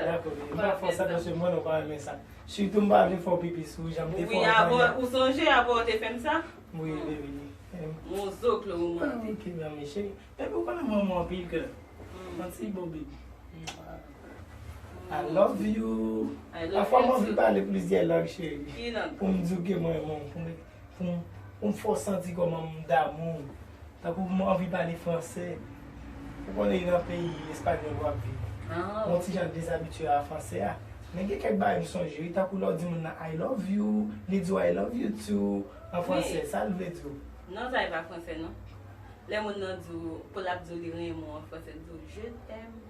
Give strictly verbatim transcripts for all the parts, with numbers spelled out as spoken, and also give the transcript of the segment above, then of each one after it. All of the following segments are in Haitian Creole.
Dakò, baby. M pa fè sa paske mwen, non, pa renmen sa. Sitou m pa vle fè w pipi sou jan m te fè w. Wi, avan, ou sonje avan w te fè m sa? Wi, baby. Yon zoklo ou mande. Ah, ok, mami, cheri. Baby, ou konnen mwen, mwen anpil kè. Yon ti bo, baby. I love you. Pafwa m anvi pale plizyè lang, cheri. Ki lang? Pou m di w ke mwen renmen w, pou m, pou m, pou m fè w santi kòman m damou w. Tankou m anvi pale fransè. Ou konnen nan peyi espanyòl w ap viv. Yon ti jan dezabitye a fransè a. Men gen kèk bagay m sonje, wi, tankou lè w di moun nan I love you, li di w I love you too an fransè. Sa l vle di w? Non, sa e pa fransè, non. Lè moun nan di w, pou l ap di w li renmen w an fransè, li di w je t'aime.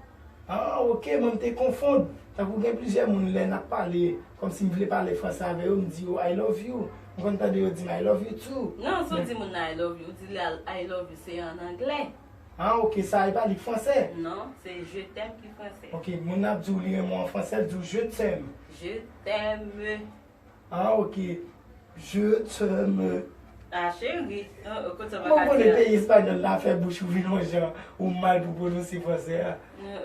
Ah, ok, mwen m te konfonn. Tankou gen plizyè moun lè n ap pale, kòmsi m vle pale fransè avè yo, m di yo I love you. M konn tande yo di m I love you too. Non, si w di moun nan I love you, ou di li I love you, se an anglè. Ah, ok, sa e pa li k fransè? Non, se je t'aime ki fransè. Ok, moun nan ap di w li renmen w an fransè, l di w je t'aime. Je t'aime. Ah, ok. Je t'aime. Ah, cheri. Bon, kote sa pa ka fè? Mwen konnen peyi espanyòl la fè bouch ou vin yon jan ou mal pou pwononse fransè a.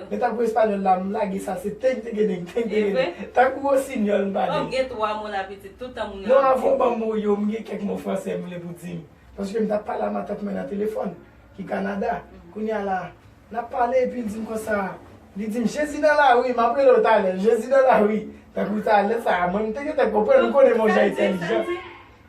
Men tankou espanyòl la, m lage sa, se teng, teng, teng, teng, teng. Tankou wosinyòl m pale. Oh, gen twa mo la pitit, tout tan moun yo ap di. Non, avan w ban m mo yo, m gen kèk mo fransè m vle pou di m. Paske m t ap pale a matant mwen nan telefòn, ki Kanada. Kounye a la, n ap pale, epi l di m konsa, li di m, Jezi nan lari, m ap rele w talè, Jezi nan lari. Tankou talè sa a, mwen, m te gentan konprann, ou konnen m yon jan entèlijan.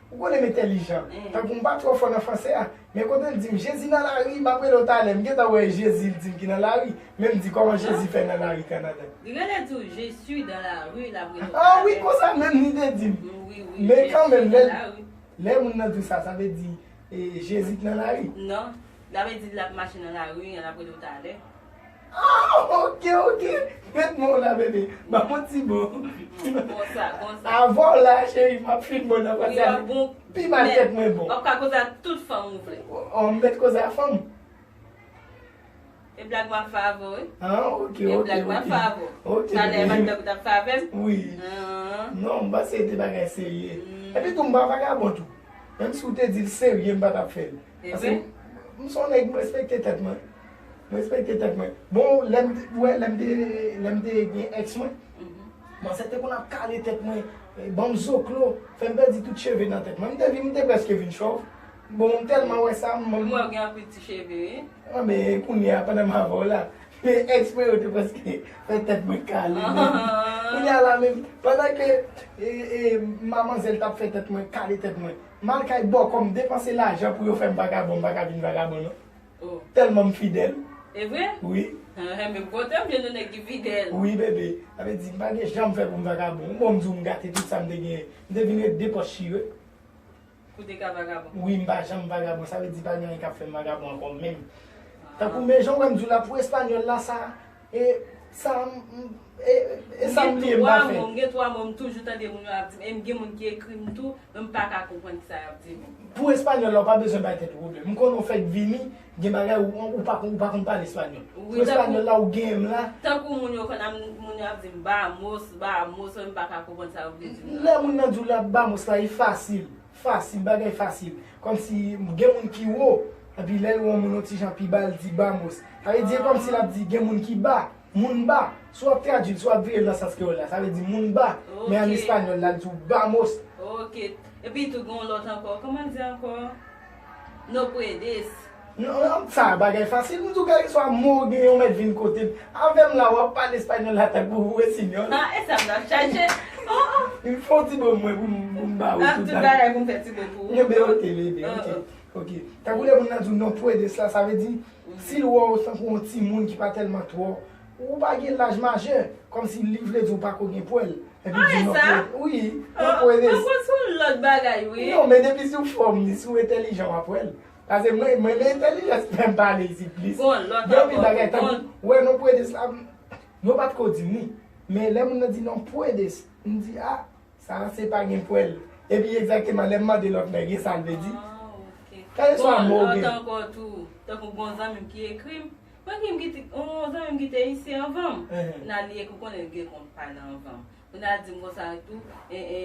Ou konnen m entèlijan. Tankou m pa twò fò nan fransè a, men kote l di m, Jezi nan lari, m ap rele w talè, m gentan wè Jezi, l di m ki nan lari, men m di, kòman Jezi fè nan lari Kanada? Li genlè di w, Je suis dans la rue, l ap rele w talè. Ah wi, konsa menm li te di m. Wi, wi, men kanmenm, lè, lè moun nan di w sa, sa vle di, e, Jezi t nan lari? Non. L ap di l ap mache nan lari, l ap rele w talè. Ah, ok, ok. Met mo la, bebe. Ban m yon ti bo. Konsa, konsa. Avan w la, cheri, m ap fin bon nan pati a. Pi mal tèt mwen bon. W ap ka koze ak tout fanm ou vle. Oh, m mèt koze ak fanm. E blag m ap fè avè w, wi. Ah, ok, ok, ok. E blag m ap fè avè w. Ok, talè, m ap blag ou t ap fè avè m. Wi. Non, m panse se te bagay serye. Epi tou, m pa vagabon tou. Menm si w te di l serye, m pa t ap fè l. Paske m se yon nèg, m respekte tèt mwen. M respekte tèt mwen. Bon, lè m te, wè, lè m te, lè m te gen èks mwen, manzè te konn ap kale tèt mwen, eh, ban m zoklo, fè m pèdi tout cheve nan tèt mwen. M te vin, m te prèske vin chòv. Bon, m tèlman wè sa, m... Mwen gen anpil ti cheve, wi. Ah, men kounye a, pandan m avè w la, men èks mwen yo te prèske fè tèt mwen kale, men kounye a la menm, pandan ke, e, e, manzè t ap fè tèt mwen kale tèt mwen, m al kay bòkò, m depanse lajan pou yo fè m vagabon, m pa ka vin vagabon, non. Oh. Tèlman m fidèl. E vre? Wi. Ah, men m kontan m jwenn yon nèg ki fidèl. Wi, bebe. Sa vle di, m pa gen jan m fè pou m vagabon. Bon, m di w, m gate tout sa m te genyen. M te vin ret de pòch chire. Pou te ka vagabon. Wi, m pa janm vagabon. Sa vle di, pa gen anyen k ap fè m vagabon ankò menm. Ah. Tankou, men jan w wè m di w la, pou espanyòl la, sa, e, sa, m, e, e sa m bliye m pa fè. M gen twa mo, m toujou tande moun yo ap di m, e m gen moun ki ekri m tou, men m pa ka konprann kisa y ap di m. Pou espanyòl la, ou pa bezwen bay tèt ou pwoblèm. M konnen w fèk vini, gen bagay ou, ou pa konn, ou pa konn pale espanyòl. Wi, pou espanyòl la, ou genyen m la. Tankou moun yo konn ap, moun yo ap di m, "Vamos, vamos," men m pa ka konprann sa yo vle di m nan. Lè moun nan di w l ap vamos la, e fasil. Fasil, bagay fasil. Kòmsi gen moun ki wo, epi lè l wè yon moun yon ti jan pi ba, l di vamos. Sa vle di, e kòmsi l ap di gen moun ki ba, moun ba. Si w ap tradui l, si w ap vire l nan sans kreyòl la, sa vle di moun ba. Men an espanyòl la, l di w vamos. Ok. Epi tou gen yon lòt ankò. Kòman l di ankò? No puedes. Non, non, sa bagay fasil. M di w, kèlkeswa mo w gen, ou mèt vin kote m. Avè m la, w ap pale espanyòl la tankou ou wè sinyòl. Ah, e sa m t ap chache. Oh, oh. Fè yon ti bo mwen pou m, pou m ba ou tout bagay. Tout bagay pou m fè ti bo pou ou. Enben, ok, bebe, ok. Oh, oh. Ok. Tankou lè moun nan di w no puedes la, sa vle di, si l wè w tankou yon timoun ki pa tèlman twò, ou pa gen laj majè, kòmsi li vle di w pa ko gen pwèl. Epi di no puedes. Wi, no puedes. Ankò se yon lòt bagay, wi. Non, men depi sou fòm li, si w entèlijan, w ap wè l. Paske mwen, mwen, men entèlijans fè m pale isit plis. Gen anpil bagay, tankou, wè, no puedes la, m, yo pa t ko di m li. Men lè moun nan di no puedes, m di, a, sa a se pa gen pwèl. Epi egzakteman, lè m mande lòt nèg, e sa l vle di. Ah, ok. Kèlkeswa mo w gen. Bon, lòt ankò tou, tankou gon zanmi m ki ekri m, mwen ki m kite, yon zanmi m ki te isi anvan m. Nan li ekri, ou konnen l gen kont pa l anvan m. Kounye a l di m konsa tou, e, e,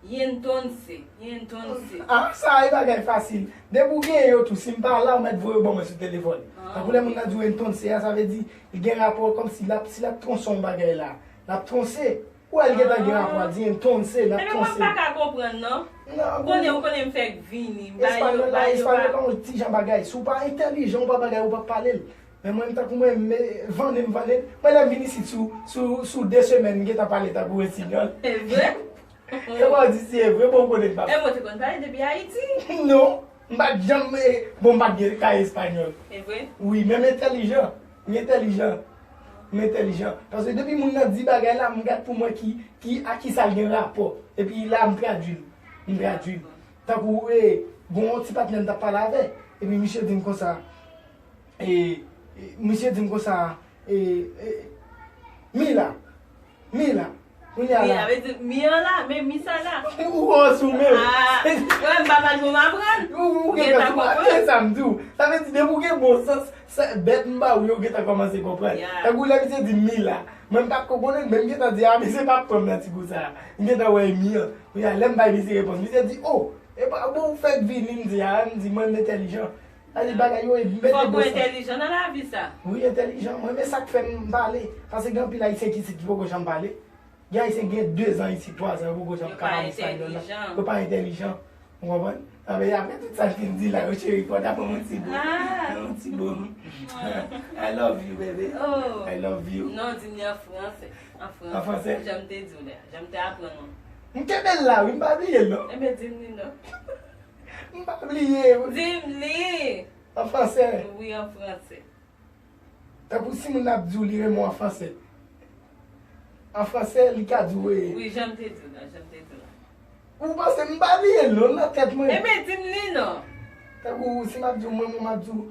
Entonces, entonces. Ah, sa e bagay fasil. Depi w genyen yo tou, si m pa la, ou mèt voye yo ban mwen sou telefòn. Tankou lè moun nan di w entonces a, sa vle di li gen rapò kòmsi l ap, si l ap twonse yon bagay la, l ap twonse. Ou wè l gentan gen rapò, l di entonces, l ap twonse. Ebyen mwen pa ka konprann non. Ou konnen, ou konnen m fèk vini, m ba yo, ba yo. Espanyòl la, espanyòl la yon ti jan bagay. Si w pa entèlijan, ou pa bagay, ou p ap pale l. Men mwen, m tankou mwen, m vannen, m vannen. Mwen, lè m vin isit sou, sou, sou de semèn, m gentan pale tankou espanyòl. Se vre? E mwen di si e vre, bon, m konnen m pa. E mwen te konn pale depi Ayiti. Non, m pa t janm, eh, bon, m pa t gen kay espanyòl. E vre? Wi, men m entèlijan. M entèlijan. M entèlijan. Paske depi moun nan di bagay la, m gad pou mwen ki, ki, a ki sa l gen rapò. Epi la, m tradui l. M tradui l. Tankou, eh, gon yon ti patnè m t ap pale avè. Epi misye di m konsa, e, e, misye di m konsa, e, e, Mila, Mila, kounye a la. Mila, vle di mi an la, men mi sa la. Ou wè sou men. Ah, wè, m pa mal pou m aprann. Ou, ou gen tan konprann. Se sa m di w. Sa vle di, depi w gen bon sans, sa, bèt m ba ou yo gentan kòmanse konprann. Tankou lè misye di Mila, mwen m pa t ko konnen, men m gentan di, a, misye p ap pran m nan ti kou sa a. M gentan wè e mi an. Kounye a, lè m bay misye repons, misye di, o, e pa bon ou fèk vini, m di, a, m di, mwen m entèlijan. Sa di bagay yo e mete bon sans. Fòk ou entèlijan nan lavi sa. Wi, entèlijan. Mwen, men sa k fè m pale. Paske gen anpil Ayisyen ki isit ki poko janm pale. Gen Ayisyen ki gen de zan isit, twa zan, yo poko janm ka pale espanyòl la. Yo pa entèlijan. Ou konprann? Anben, apre tout sa l fin di la, yo cheri, fò ta ban m yon ti bo. Yon ti bo. I love you, baby. I love you. Non, di m li an fransè. An fransè. An fransè? Jan m te di w la. Jan m te aprann ou. M kenbe l la, wi, m pa bliye l, non. Ebyen, di m li non. M pa bliye. Di m li. An fransè. Wi, an fransè. Tankou si moun ap di w li renmen w an fransè. An fransè, li ka di w, e. Wi, jan m te di w la, jan m te di w la. Ou panse m pa bliye l non nan tèt mwen? Ebyen, di m li non. Tankou si m ap di w, mwen, mwen, m ap di w,